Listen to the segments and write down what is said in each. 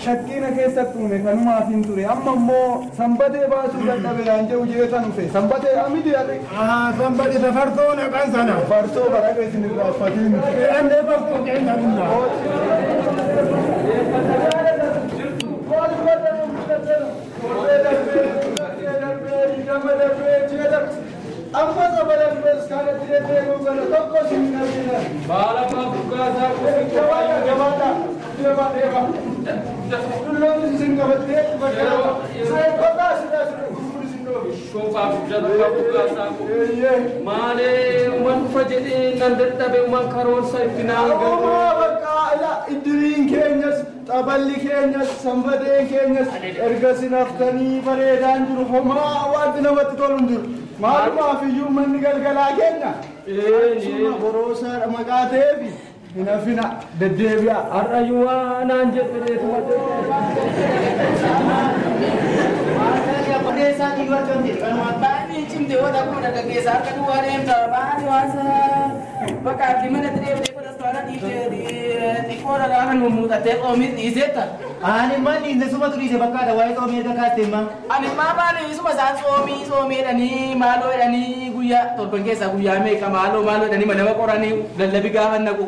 Shakkiina keessatti uume kanumaaf hin ture amma immoo sanbatee baasuu dadhabe naan jedhu jeetan dhufe sanbatee amidi yaade. Sanbatee safartoo naqan sana. Farsoo baraqa isin irraa uffatiin. Annee farsoo keenya dhumna. Amma saba darbee iskaanatti deddeebi'u kana tokko sin darbina. Baala bukkaasaa jabaadha jabaadha. Deema deema. Dulloonni isin qabattee Maalee uman dhufa jedhee nan dadhabe uman karoorsa itti naan galu. Bakka ila iddiriin keenyas xaballi keenyas sanbateen keenyas erga sin haftanii bareedaan jiru homaa wanti namatti tolu hin jiru. Maalumaaf iyyuu manni galgalaa keenya. Suma boroosaa maqaa ta'eefi hin hafina deddeebi'a. Har'ayyuu waa naan jedheetuma. Ani maal inni suma turiise bakkaadha waa'ee xoomii erga kaaste imma. Ani maa maali isuma isaan soomii soomeedhanii maaloo jedhanii guyyaa torban keessaa guyyaa meeqa maaloo maaloo jedhanii nama qoranii lallabi gaafa naqu.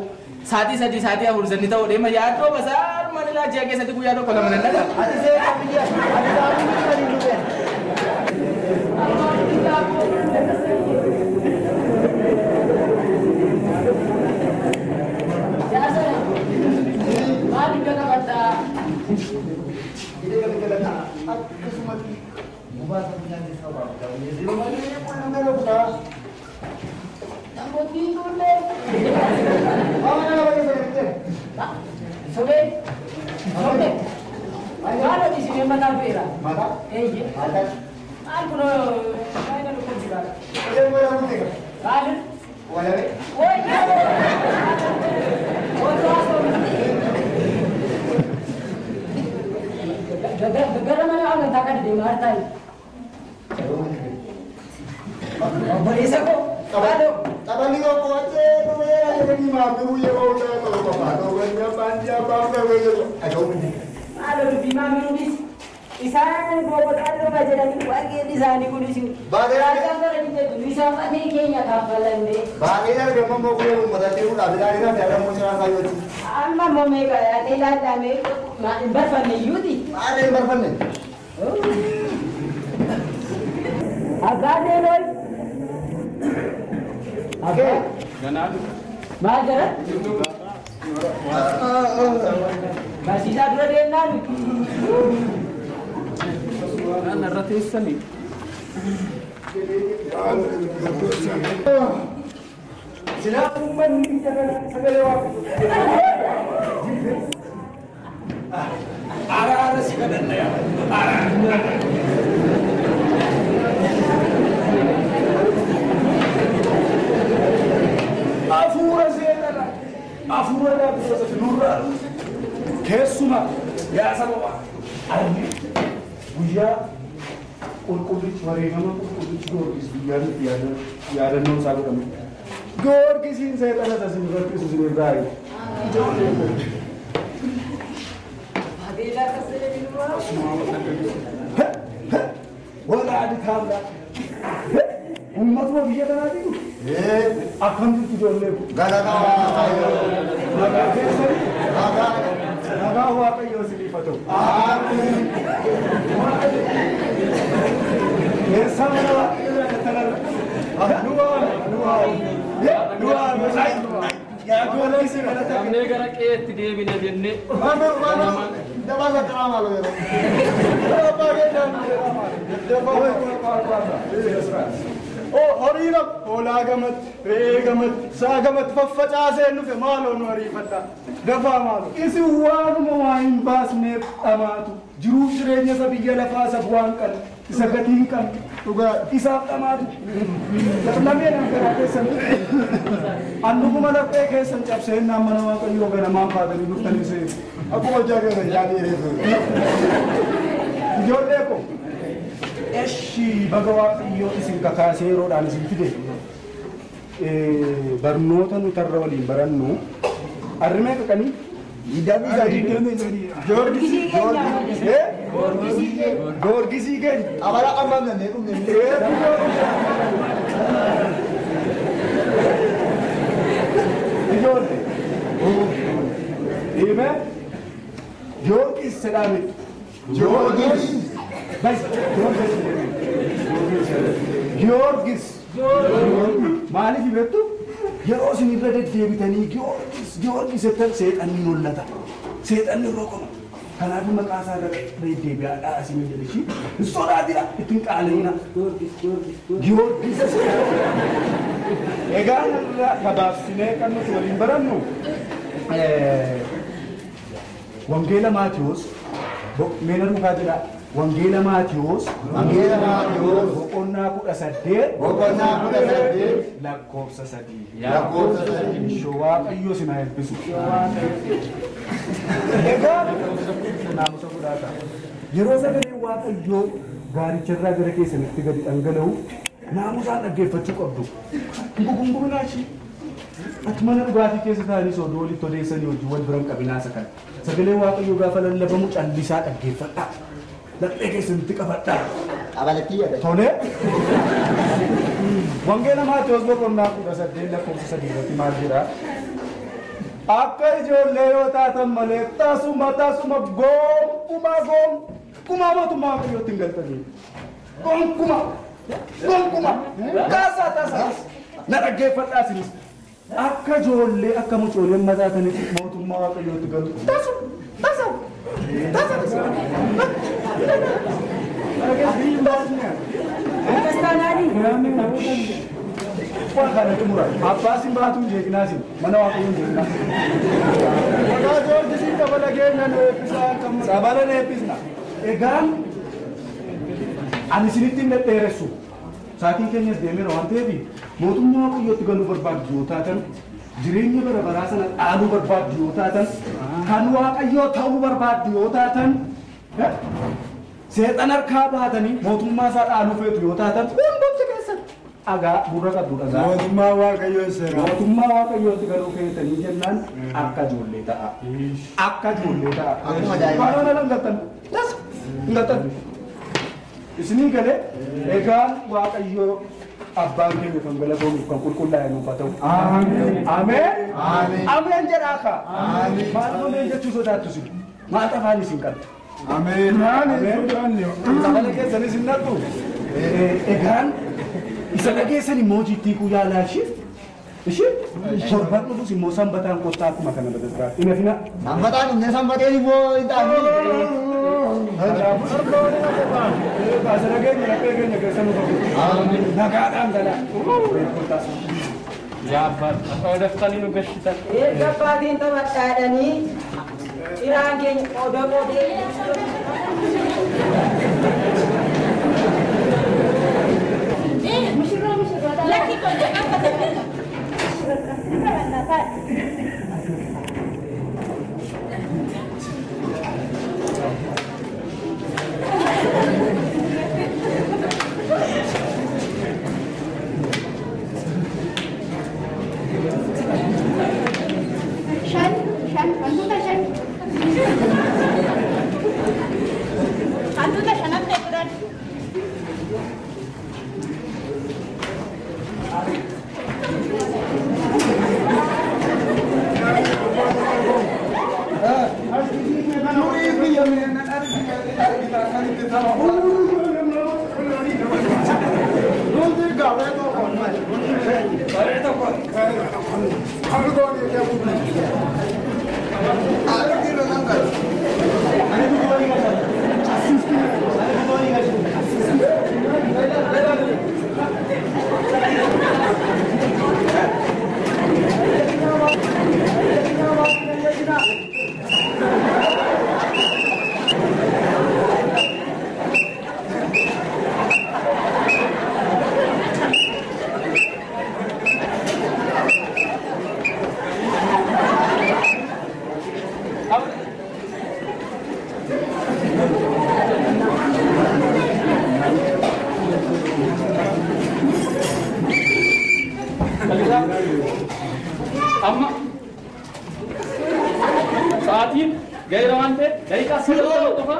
Saatii 3 saatii 4 sanni ta'uu deema yaaddoo basaa mana laajiyaa keessatti guyyaa tokko lama nan dhagaa. Ati seera biyya ati saamuu kan hin dhufeen. Maal iddoo qabaddaa? Akkasumatti gubaa sabinaan isaa baafata. Malee qullubee kutaa. Namoonni ijoollee. Maama nama baay'ee fayyadamte. Sobee. Sobee. Maal hojii isin mataa feera? Mataa? Eeyyee. Mataa? Maal kunoo baay'ina dhukkub jira. Isheen gola mute qaba. Maal? Walabee. Wayyaa. Otoo haasa'u. Gara mana amantaa kana deemaa hartaa jiru. Obboleessa koo. Taphanni tokko wajjin dhufee jedhanii maamiluu yeroo hundaa ta'u qofa. Ta'uu abbaan abbaan qabee jedhu. Maaloo dubbii maamiluunis isaan boqotaan dhufa jedhanii waaqeen isaanii kunis. Baay'ee baranii jedhu isaan manee keenya kaffalannee. Baay'ee argama immoo kun uummatatti fuudhaa midhaan irraa fi argamu seeraan fayyadu. Amma immoo meeqa yaadee ilaallamee hin barfanne iyyuuti. Maal hin barfanne? Abbaan deemoon. Abbaa. Maal jedhan? Barsiisaa dura deemnaan. Naan irra teessanii. Silaa uummanni biyya kana sagalee waaqayyoo. Araara si kadhanna yaa. Araara. Afuura seexanaa afuura dhaabbisoota nurraa keessumaa yaa saba arni guyyaa qulqullichi wareegama qulqullichi Goorgis guyyaan itti yaadannoon isaa godhamu. Goorgisiin seexana isin irratti isin irraa eegu. Walaadi kaamlaa uummatuma biyya kanaatiin akkam jirtu ijoollee kun. Nagaa keessanii nagaa waaqayyoo isiniif haa ta'u. Eessaa mana waaqayyoo jaallattanarra. Nu waame nu waame nu waame. Yaa Goorgisii galata. Namni gara qe'eetti deebina jennee. Horii qaba. Hoolaa gamatti, re'ee gamatti, sa'a gamatti faffacaasee nufe maaloo nu ariifadhaa. Dafaa maaloo. Isin waanuma waa hin baasneef dhamaatu. Jiruuf jireenya isa biyya lafaa isa bu'aan qabne, isa gatii hin qabne, dhugaa isaaf dhamaatu. Lameen garaa keessan. Annuguma laphee keessan cabsee naan mana waaqayyoo ganamaan baatanii dhuftanii seenu. Akkuma hojjaa keessan yaadii reefu. Ijoollee koo. Eshi baga waaqayyoo isin kakaasee yeroodhaan isin fide barnoota nutarra waliin barannu arri meeqa qanii? 23. Goorgisii keenya. Goorgisii keenya. Abala amma namni dhumne. Ijoollee. Dhiime Goorgis jedhame. Goorgis. Bas, Giorgis. Maaliif beektu? Yeroo isin irra deddeebitanii Giorgis Giorgis jettan seexanni hollata. Seexanni roqoma. Kanaaf maqaa isaa irra deddeebi'aadhaa isin jedhe ishii. Hin sodaatina ittiin qaala'ina. Giorgis. Egaa irra gabaabsinee kan nuti waliin barannu Wangeela Maatiyuus meena duukaa jedhaa. Wangeela Maatiyuus boqonnaa 18 boqonnaa 18 lakkoofsa 3 lakkoofsa 3 ishoo waaqayyo isin haa eebbisu. Egaa naamusa godhaata. Yeroo sagalee waaqayyoo gaaricharraa gara keessanitti gadi dhangala'u naamusaan dhaggeeffachuu qabdu. Gugunguminaa ishii ati mana dhugaatii keessa taa'anii soodoo walitti odeessanii hojii wal biran qabinaa isa kana. Sagalee waaqayyoo gaafa lallabamu callisaa dhaggeeffadhaa. Laphee keessanitti qabadhaa. Qabalatti yaada. Tolee. Wangeela Maatewos boqonnaa 18 lakkoofsa 3 irratti maal jedhaa? Akka ijoollee yoo taatan malee tasuma tasuma gonkumaa gonkumaa mootummaa Waaqayyootti hin galtanii. Gonkumaa gonkumaa tasa tasa na dhaggeeffadhaa isinis. Akka ijoollee akka mucooleen mataatanitti mootummaa Waaqayyootti galu tasuma tasa tasa tasa. Waan kana xumura. Abbaas hin baatu hin jeeqinaasin. Mana Waaqayyoo hin jeeqinaasin. Maqaa Joorjisiin dabala keenya nu eebbisaa kan sabala nu eebbisna. Egaan ani isinitti hin dhedheeressu. Saatiin keenyas deemeera waan ta'eef mootummaa Waaqayyootti galuu barbaaddu yoo taatan jireenya bara baraa sana dhaaluu barbaaddu yoo taatan kan Waaqayyoo ta'uu barbaaddu yoo taatan seexan harkaa baatanii mootummaa isaa dhaaluu feetu yoo taatan hundumti keessan dhagaa gurra qabdu dhagaa. Mootummaa Waaqayyoo seera. Mootummaa Waaqayyootti galuu feetanii jennaan akka ijoollee ta'a. Akka ijoollee ta'a. Akkuma daa'ima. Waan hin galtan. Tas hin galtan. Isinii galee egaan Waaqayyoo abbaan keenya kan galatoomuuf kan qulqullaa'e nuuf haa ta'u. Ameen. Ameen. Ameen. Ameen jedhaa kaa. Ameen. Maal ameen jechuu sodaattu isin? Maal afaan isin qabdu? Ameen. Ameen. Sagalee keessanis hin naqxu. Egaan isa dhageessan immoo hojiitti hiikuu yaalaa ishee. Ishee torban dhufus immoo sanbataan kottaa akkuma kana bataskaara. Ina fina. Sanbataan inni sanbateen immoo hin taane. Kaasa dhageenya laphee keenya keessa nu qabu. Nagaadhaan galaa. Kottaa. Yaa abbaa daftanii nu gashitan. Erga abbaatiin taphadhaadhanii ciraan keenya qoda qoodee. Lakki qooda akka ta'e. Shan, shan, hantuuta shan. Hantuuta shanan ta'e fudhadhu. Nuyi biyya miidhagina argina kan itti tapha. Nuti gaafee tokko Baree tokko. Ani dhuguma ni gashan. Ani dhuguma ni gashan. Amma sa'aatiin ga'eera waan ta'eef daqiiqaa 90 qofa.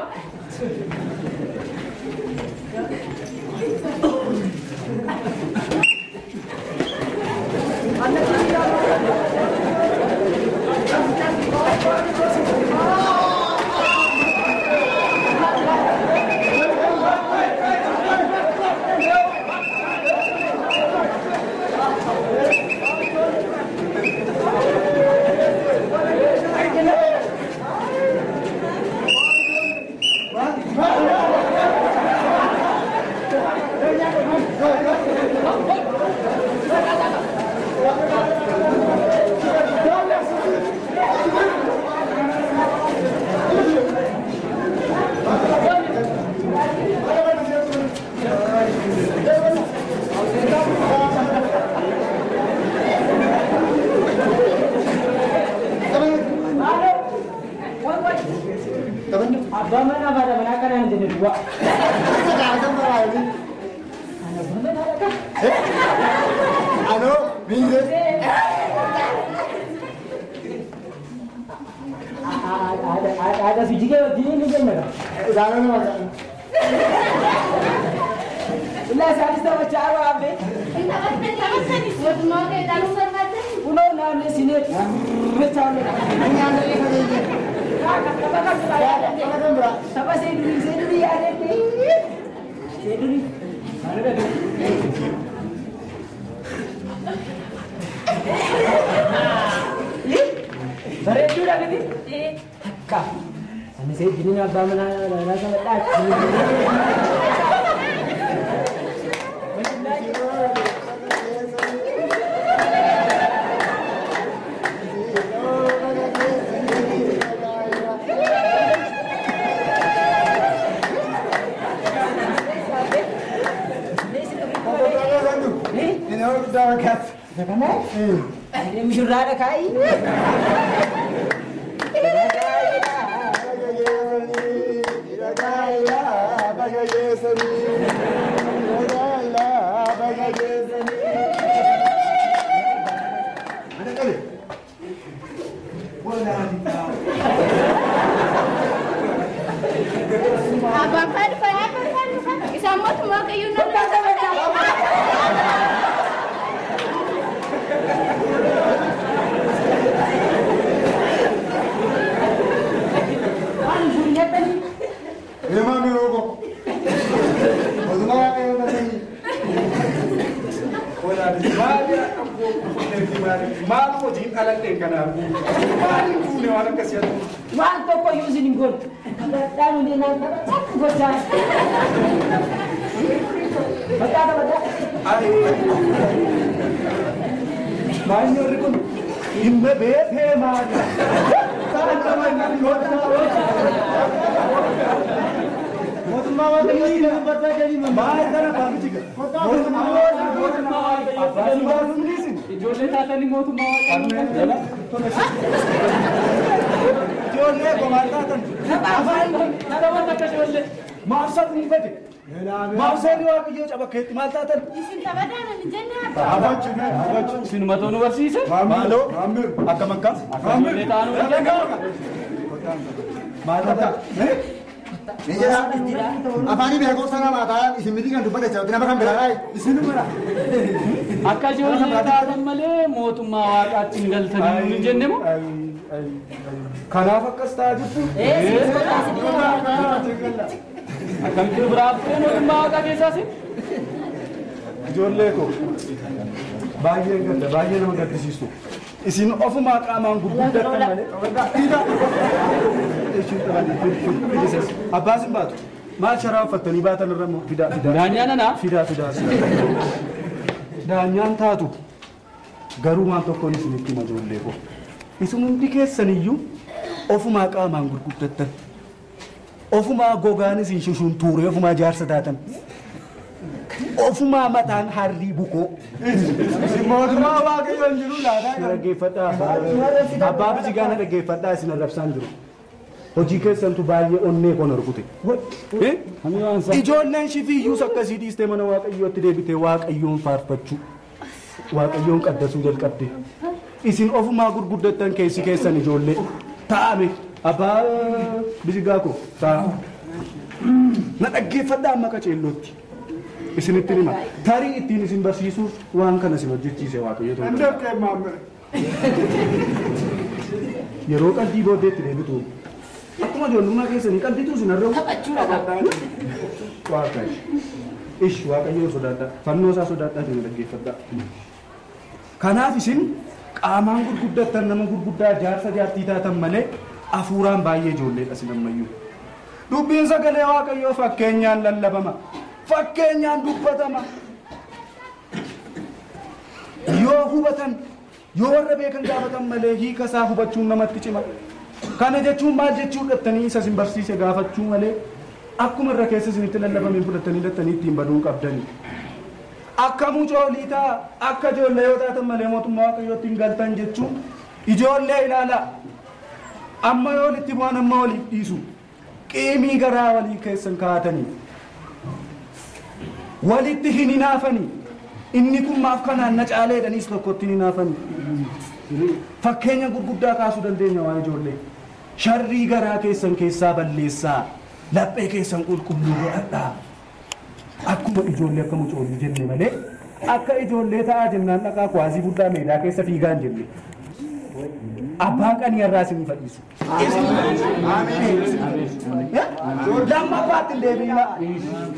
Abbaan manaa fi haadha manaa akkanaan hin jenne duwwaa. Isa gaafa baraayii. Ani abbaan manaa dhaqa. Anoo miinzee. Haadha fi jigee wajjin ni jenna. Isaanoo nama ta'an. Illaa isaanis taphachaa yeroo hafe. Hin taphattani. Mootummaa kee dhaaluu barbaaddan. Kunoo naannoo sinee bichaanidha. Tapha seedurii yaadadhe. Seedurii. Bareedduudha miti? Takka. Ani seejjiniin abbaa manaa manaa sana dhaatti. Mishurraadha kaayi. Abbaan faadhu isaan mootummaa Waaqayyoon nama. Maal hojiin dhaladheen kanaaf maaliin fuune waan akkasii haa Waan tokko iyyuu isin hin goonu. Taphaadhaan hundee naan tapha gochaa. Bakka taphataa. Maanyi warri kun dhimma beekee maali? Mootummaa Waaqayyoo isin barbaadanii Maal kana baamichi gara? Mootummaa Waaqayyoo Ijoollee taatanii mootummaa Waaqayyoo. Ijoollee gomaan taatan. Tapha akka ijoollee. Maaf sabni bade? Maaf seerri Waaqayyoo cabakkeetti maal taatan? Isin taphataan hin jenne Abachu. Isinuma ta'uu nu barsiise. Maaloo? Akkam akkas? Ijoollee taanuu hin jenne. Maal taatan? Ni jira. Afaanii beekumsa namaa ta'an isin miti kan dubbata jechuudha. Nama kan biraa dhaayi. Isinuma. Akka ijoollee taatan malee mootummaa Waaqaatti hin galtanii hin jenne moo? Kanaaf akkas ta'aa jirtu? Akkamitti biraa haftee mootummaa Waaqaa keessaas? Ijoollee koo baay'ee gadda baay'ee nama gaddisiistu. Isin ofumaa qaamaan gurguddattan malee. Abbaas hin baatu. Maal sharaa uffattanii baatan irra immoo fidaa fidaa. Daanyaan anaa? Fidaa fidaa. Daanyaan taatu garuu waan tokkoon isinitti hima ijoollee koo. Isin hundi keessaniyyuu ofumaa qaamaan gurguddattan. Ofumaa gogaan isin shushuun tuure ofumaa jaarsa taatan. Ofumaa mataan harrii bukoo. Mootummaa Waaqayyoo hin jiru laataa. Dhaggeeffadhaa. Abbaa Bijigaana dhaggeeffadhaa isin arrabsaan jiru. Hojii keessantu baay'ee onnee koon rukute. Ijoolleen shifiiyyuus akkasii dhiistee mana Waaqayyootti deebitee Waaqayyoon faarfachuu. Waaqayyoon qaddasuu jalqabde. Isin ofumaa gurguddattan keessi keessan ijoollee. Taa'ame abbaa Bijigaa koo taa'a. Na dhaggeeffadhaa amma qaceellootti. Isinitti hima. Tarii ittiin isin barsiisuuf waan kana isin hojjechiise Waaqayyo ta'uu danda'a. Yeroo qalbii booddeetti deebitu akkuma ijoollummaa keessanii qalbiitu isin harra'u. Waaqayyo. Ish Waaqayyoon sodaadhaa. Fannoo isaa sodaadhaa isin dhaggeeffadhaa. Kanaaf isin qaamaan gurguddattan nama gurguddaa jaarsa jaartii taatan malee hafuuraan baay'ee ijoolleedha isin ammayyuu. Dubbiin sagalee Waaqayyoo fakkeenyaan lallabama. Fakkeenyaan dubbatama. Yoo hubatan yoo warra beekan gaafatan malee hiika isaa hubachuun namatti cima. Kana jechuun maal jechuu dhattanii isa isin barsiise gaafachuu malee akkuma irra keessa isinitti lallabameen fudhatanii dhattanii ittiin baduun qabdanii. Akka mucoolii ta'a akka ijoollee yoo taatan malee mootummaa Waaqayyootti hin galtan jechuun ijoollee ilaalaa. Amma yoo walitti bu'an amma waliif dhiisu. Qiimii garaa walii keessan kaa'atanii. Walitti hin hinaafanii. Inni kun maaf kanaan na caaleedhaniis tokkotti hin hinaafanii. Fakkeenya gurguddaa kaasuu dandeenya waan ijoollee. Sharrii garaa keessan keessaa balleessaa. Laphee keessan qulqulluu godhadhaa. Akkuma ijoollee akka mucoolii jenne malee Akka ijoollee ta'aa jennaan dhaqaa kuwaasii guddaa meedaa keessa fiigaa hin jenne. Abbaan qanii irraa isin fadhiisu. Lammaffaatti hin deebiinaa.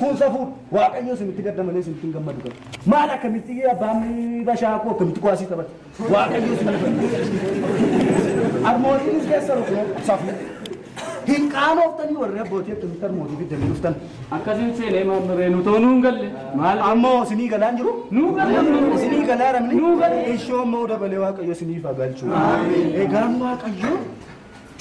Kun safuu Waaqayyo isinitti gadda malee isinitti hin gammadu qabu. Maal akkamitti abbaan bashaakoo akkamitti kuwaasii taphata? Waaqayyo isin fadhiisu. Armootiinis keessa rufu safuu. Hin qaanooftanii warri abbootii akkamitti armootii fiddanii dhuftan. Akkasiin seenee maamuree nu ta'uu nuun galle. Maal? Ammoo isinii galaan jiru? Nuu galle. Isinii galaa ramni? Nuu galle. Ishoo immoo dabalee Waaqayyo isiniif haa galchu. Egaan Waaqayyo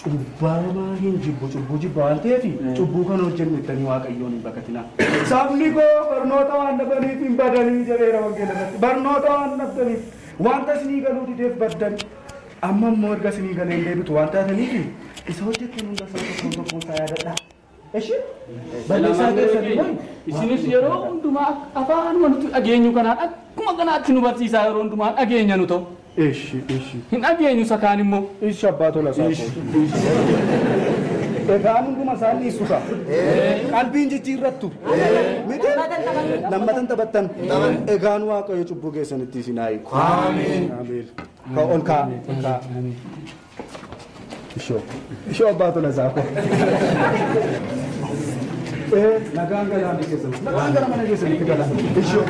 cubbamaa hin jibbu cubbuu jibba waan ta'eef cubbuu kana hojjennu jettanii Waaqayyoon hin baqatinaa. Sabni koo barnoota waan dhabaniif hin badanii jedheera wangeela irratti. Barnoota waan dhabdaniif wanta isinii galuu dideef baddan. Amma immoo erga isinii galee hin deebitu waan taataniif isa hojjettan hunda isaa tokkoon tokkoon isaa yaadadhaa. Eshi? Balleessaa keessan immoo Isinis yeroo hundumaa afaanuma nuti dhageenyu kanaan akkuma kanaatti nu barsiisaa yeroo hundumaa dhageenya nu ta'u. Eshi, eshi. Hin dhageenyu isa kaan immoo. Ishi abbaa tola isaa koo. Egaan hunduma isaan dhiisu ka. Qalbiin jijjiirrattu. Miti? Lammatan taphattan. Egaan Waaqayyo cubbuu keessanitti isin haa hiiku. Ameen. Ka ol kaa. Ol kaa. Ishoo. Ishoo abbaa tola isaa koo. Nagaan galaa mana keessan. Nagaan gara mana keessanitti galaa. Ishoo.